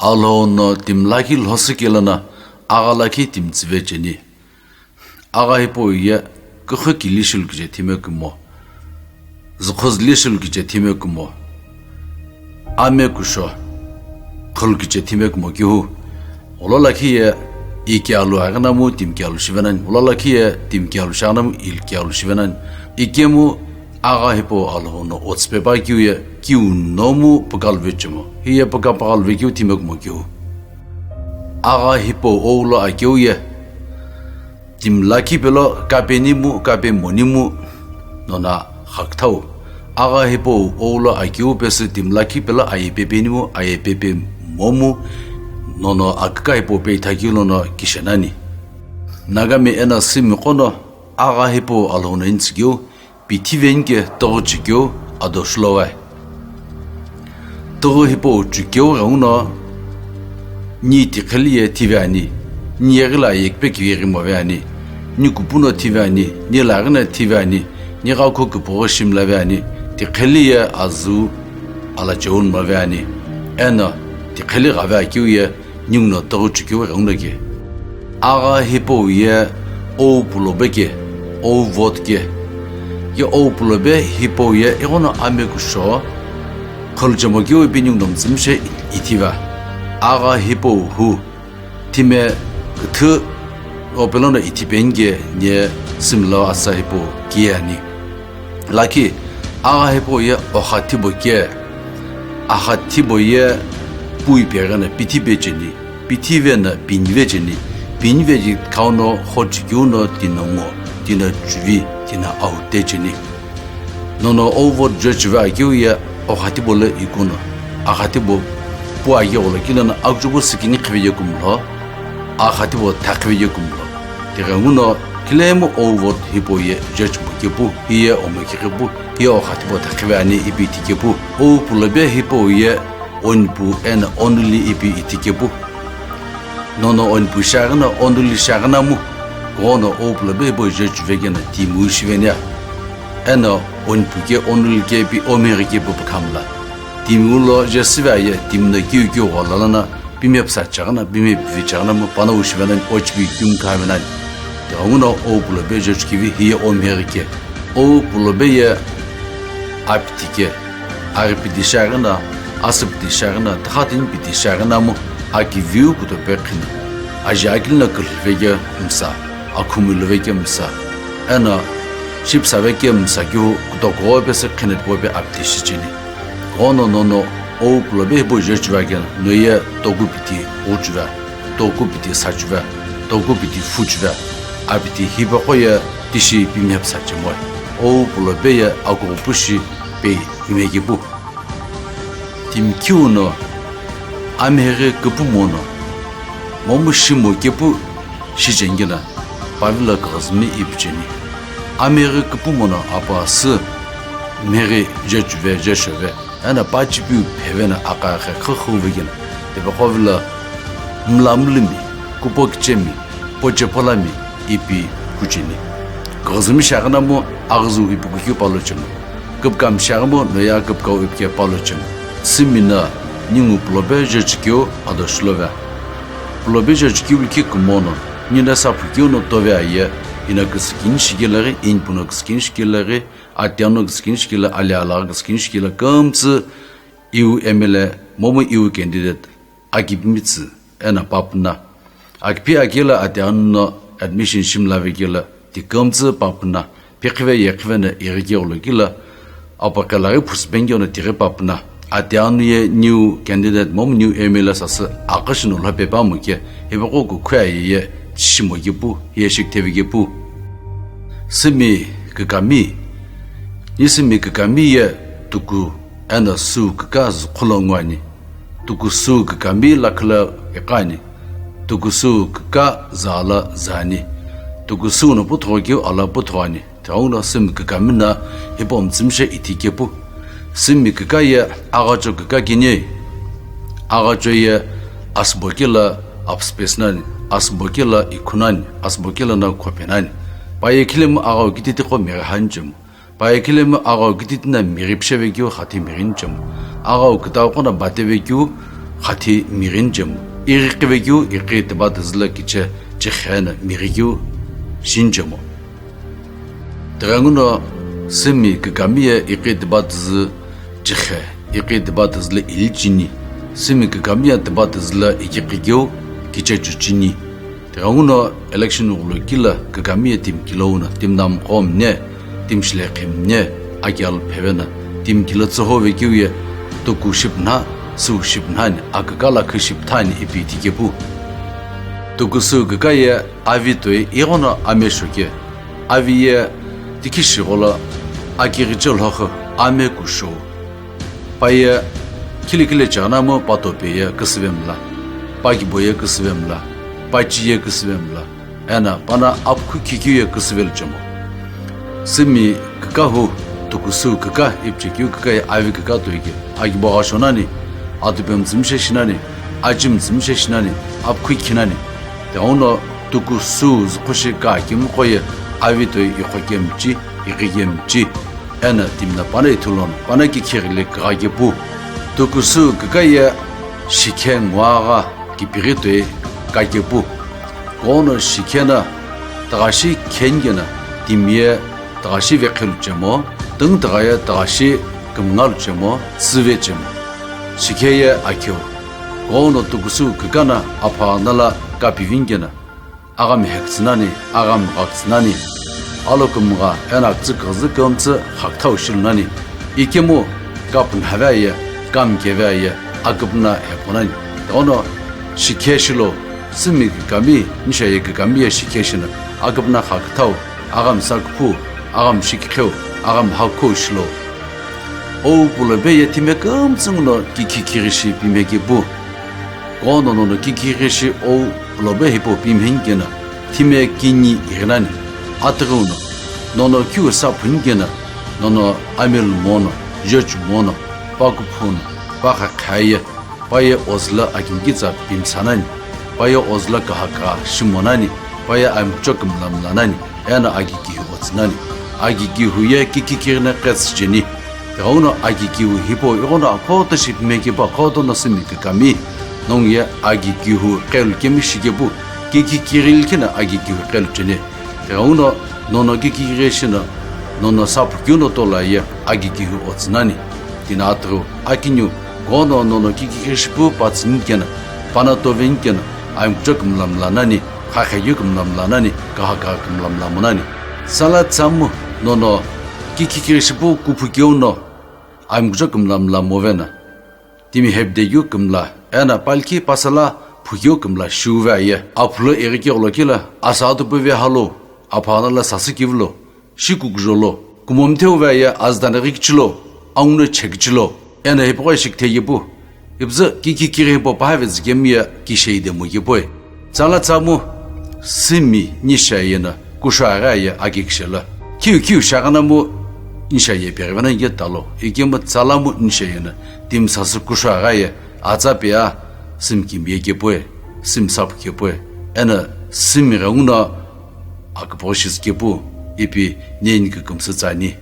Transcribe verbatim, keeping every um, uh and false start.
Alhou no timi lakhi lhosü kelo no, agha lakhi timi tsüve cheni. Agha hipau ye küxü kili shilukije thime kumo, zükhüzü li shilukije thime kumo, ame kusho khulukije thime kumo kihu. Olo lakhi ye iki alu aghi namu timi kialu shivenani. Olo lakhi ye timi kialu shaghi namu ili kialu shivenani. Ikemu agha hipau Alhou no otsüpe pa kiu ye kiu nomu pükalu vechemo. Hi ye püka pükalu vekeu thime kumo kihu. Agha hipau ou lo akeu ye timi lakhi pelo kape nimu, kape monimu, nono xaküthau. Agha hipau ou lo akeu pesü timi lakhi pelo aye pepe nimu, aye pepe momu, nono aküka hipau peithakeu lono kishenani. Nagami eno Sümi qo no agha hipau Alhou no intsükeu, pithive nike tüghü chükeu ado shulowai. Tüghü hipau chükeu ghenguno ni tiqheli ye thive ani, ni yeghi lo aye kipe kivi ghi move ani, ni kupu no thive ani, ni laghi no thive ani, ni ghakho küpüghü shimlave ani, tiqheli ye azü alacheu move ani, eno tiqheli ghave akeu ye ninguno tüghü chükeu ghenguno ke. Agha hipau ye ou pulobe ke, ou vote ke. Ye ou pulobe hipau ye ighono ame kusho khuluchemo keu ipi ninguno mütsümshe ithiva. Agha hipau hu thime küthü opelo no ithipe nike ne Sümi lo asa hipau kiye ani. Lakhi agha hipau ye okha thibo ke, akha thibo ye pu ipeghi no pithive cheni, pithive no pinive cheni, pinive ji khau no xochikeu no tino ngo, tino chuvi, tino aute cheni. Nono ou vote je chuve akeu ye okha thibo lo ikuno, akha thibo pu akeu lo kilo no akuchubo sikini khive ye kumlo, akha thibo thakhive ye kumlo. Tighenguno khilemu ou vote hipau ye judge bo kepu, hiye omo kighipu, hiye okha thibo thakhive ani ipi ithikepu. Ou pulobe hipau ye onipu eno onuli ipi ithikepu. Nono onipu shiaghi no onuli shiaghi namu, ghono ou pulobe hipau judge vekeno timiu shivenia. Eno onipu ke onuli ke ipi omeghi kepu pükhamla. Timiu lo jesüve aye timi no kiu kiu ghola lono pime püsa chaghi no, pime pivi chaghi namu pano wu shivenani, ochipi kimu khavenani. Tighenguno ou pulobe judge kivi hiye omeghi ke. Ou pulobe ye apiti ke, aghipiti shiaghi no, asüpiti shiaghi no, tüxatini piti shiaghi namu akiviu kutope qhini. Aji akili no külhüve ke msa, akhumui love ke msa. Eno shipüsave ke msa kihu kutokugho pesü qhini tipau pe apiti shicheni. Ghono nono ou pulobe hipau judge vekeno, no ye toku piti ghuchuve, toku piti sachuve, toku piti phuchuve, apiti hipaqo ye tishi pime püsa chemoi. Ou pulobe ye akughupu shi pei ime kepu. Timi kiu no ameghi küpumo no momu shimo kepu shicheni keno, pa vilo küghüzümi ipi cheni. Ameghi küpumo no apu asü, meghi je chuve, je shove, eno pa chipiu pheve no aqaghi khükhüuve keno, tipeqo vilo mlamulumi, kupo kichemi, poche polami ipi kucheni. Küghüzümi shiaghi namu aghüzüu ipi kukeu palo chemo. Küpükami shiaghi mu noye küpükau ipike palo chemu. Sümi no ningu pulobe judge keu ado shulove. Pulobe judge keu likhi kumo no, nino saphukeu no tove aye, ino küsükini shikelo ghi, inipu no küsükini shikelo ghi, atianu no küsükini shikelo, ali alaghi küsükini shikelo, kümtsü iwu M L A, momu iwu candidate, akipimi tsü eno papuna. Akipi akelo atianu no admission shimlave kelo ti kümtsü papuna. Pikhive yekhive no ighi keu lo kilo apo kelaghi phusu peni keu no tighi papuna. Atianu ye new candidate momu new M L A sasü aqashi no lhope pamu ke, hipeqo kukhu aye ye shimo kepu, ye shikitheve kepu. Sümi kükami, ni sümi kükami ye tuku eno sü küka zükhülo nguani. Tuku sü kükami lakhi lo iqani. Tuku sü küka zalo zani. Tuku sü no puthogho keu alo puthogho ani. Tighenguno sümi kükami no hipau mütsümshe ithi kepu. Sümi küka ye aghacho küka kini. Aghacho ye asübo kelo apspace nani, asübo kelo ikhu nani, asübo kelo no khope nani. Pa ye khilemu aghau kititi qo mighi hanichemu. Pa ye khilemu aghau kititi no mighi pisheve keu xathi mighinichemu. Aghau kütau qo no bateve keu khathi mighini chemo. Ighi qivekeu ighi tiba tüzü lo kiche chekhe na mighikeu shini chemo. Tighenguno Sümi kükami ye ighi tiba tüzü chekhe, ighi tiba tüzü lo ili cheni. Sümi kükami ye tiba tüzü lo ighi qhikeu kiche chu cheni. Tighenguno election ghulokilo kükami ye timi kilo wuno timi namqo mne, timi shilekhi mne, akighalu pheve na, timi kilo tsühove keu ye tuku shipüna, süu shipüna ni, aküka lakhi shipütha ni ipi tikepu. Tuku süu küka ye avi toi ighono ame shoke, avi ye tikhi shigholo akighi chelhokhu ame kushou. Pa ye khilikhili chegha namu pa tope ye küsüve mla, pa kibo ye küsüve mla, pa chi ye küsüve mla, eno pano apukhu khikeu ye küsüvelo chemo. Sümi küka hu, tuku süu küka, ipi chekeu küka ye avi küka toike, akibo gha shonani, atupe mütsümshe shinani, achi mütsümshe shinani, apukhu khinani. Tighenguno tuku süu züqhoshi ka kimiqo ye avi toi iqho kemichi, ighi kemichi. Eno timi no pano ithulu no pano kikhi ghili kugha kepu. Tuku süu küka ye shikhe nguagha kipighi toi ka kepu. Kuno shikhe no tüghashi kheni keno timi ye tüghashi veqhelu chemo, tüngütügha ye tüghashi kümngalu chemo, tsüve chemo. Shikhe ye akheu. Kuno tuku süu küka no apha nala ka piveni keno, aghami hekütsü nani, aghami ghakütsü nani, alo kümgha eno akütsü küghüzü kümtsü khaküthau shilu nani, ikemu kapünhave aye, kamkeve aye, aküpüna hepo nani. Tighenguno shikhe shilo, Sümi kükami, nisha ye kükami ye shikhe shino, aküpüna khaküthau, aghami saküphu, aghami shikiqheu, aghami hakhou shilo. Ou pulobe ye timi kümtsü nguno kikhi kighishi pime kepu. Kuno nono kikhi kighishi ou pulobe hipau pimheni keno, timi kini ighi nani. Atighi uno, nono kiu saphuni keno, nono amelu mono, jochu mono, pa kuphu no, pa khakha ye, pa ye ozü lo akimkitsa pimsa nani, pa ye ozü lo kahaka shimo nani, pa ye amkucho kümlamla nani, eno akikihu otsü nani. Akikihu ye kikhi kighi no qetsü cheni. Tighenguno akikihu hipau ighono akhoto shi pime kepu, akhoto no Sümi kükami, nongu ye akikihu qelu kemi shikepu, kikhi kighi likhi no akikihu qelu cheni. Tighenguno nono kikhi kighishi no, nono saphukeu no tolo ye akikihu otsü nani. Tino atighiu, akiniu, kuno nono kikhi kighishi pu patsüni keno, pano toveni keno, amkucho kümlamla nani, khakhekeu kümlamla nani, kahaka kümlamla mo nani. Tsala tsamu nono kikhi kighishi pu kuphukeu no, amkucho kümlamla move na. Timi hepidekeu kümla, eno palkhi pasala phukeu kümla shiuve aye. Aphulo ighi keghulo kilo, asa atupuve halo, apha nala sasü kivilo, shikukujo lo, kumo mtheuve aye, azü dana ghi kichilo, anguno che kichilo, eno hipaqo shikithe yepu. Ipuzü kikhi kighi hipau pahave zükemi ye kishe idemu kepue. Tsala tsamu, Sümi nisha ye no kusho aghi aye akikishe lo. Kiu kiu shaghi namu nisha ye peghive no ye talo. Ikemu tsala mu nisha ye no timi sasü kusho aghi aye atsa pe a Sümi kimiye kepue, Sümi saphu kepue. Eno Sümi ghenguno aküpügho shizü kepu, ipi neni kükümsü tsüani.